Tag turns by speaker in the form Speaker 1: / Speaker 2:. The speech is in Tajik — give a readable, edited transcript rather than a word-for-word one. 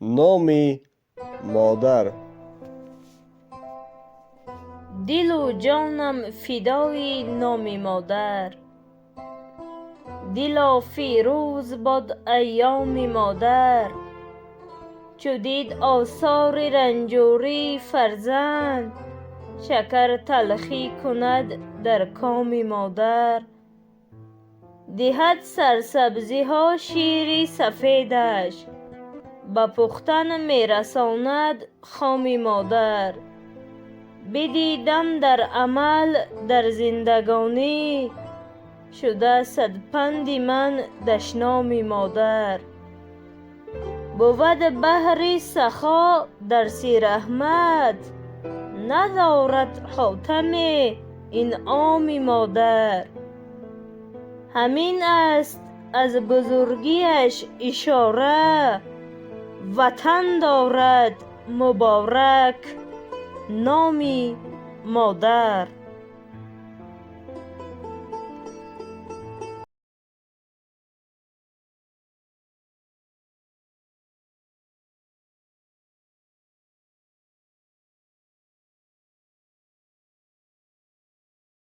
Speaker 1: Номи модар.
Speaker 2: Дилу ҷонам фидои номи модар. Дило, фирӯз бод айёми модар. Чу дид осори ранҷурии фарзанд, шакар талхӣ кунад дар коми модар. Диҳад сарсабзиҳо шири сафедаш, ба пухтан мерасонад хоми модар. Бидидам дар амал, дар зиндагонӣ, шуда садпанди ман дашноми модар. Бувад баҳри сахо дарси раҳмат, надорад ҳотаме инъоми модар. Ҳамин аст аз бузургиаш ишора, Ватан дорад муборак номи модар.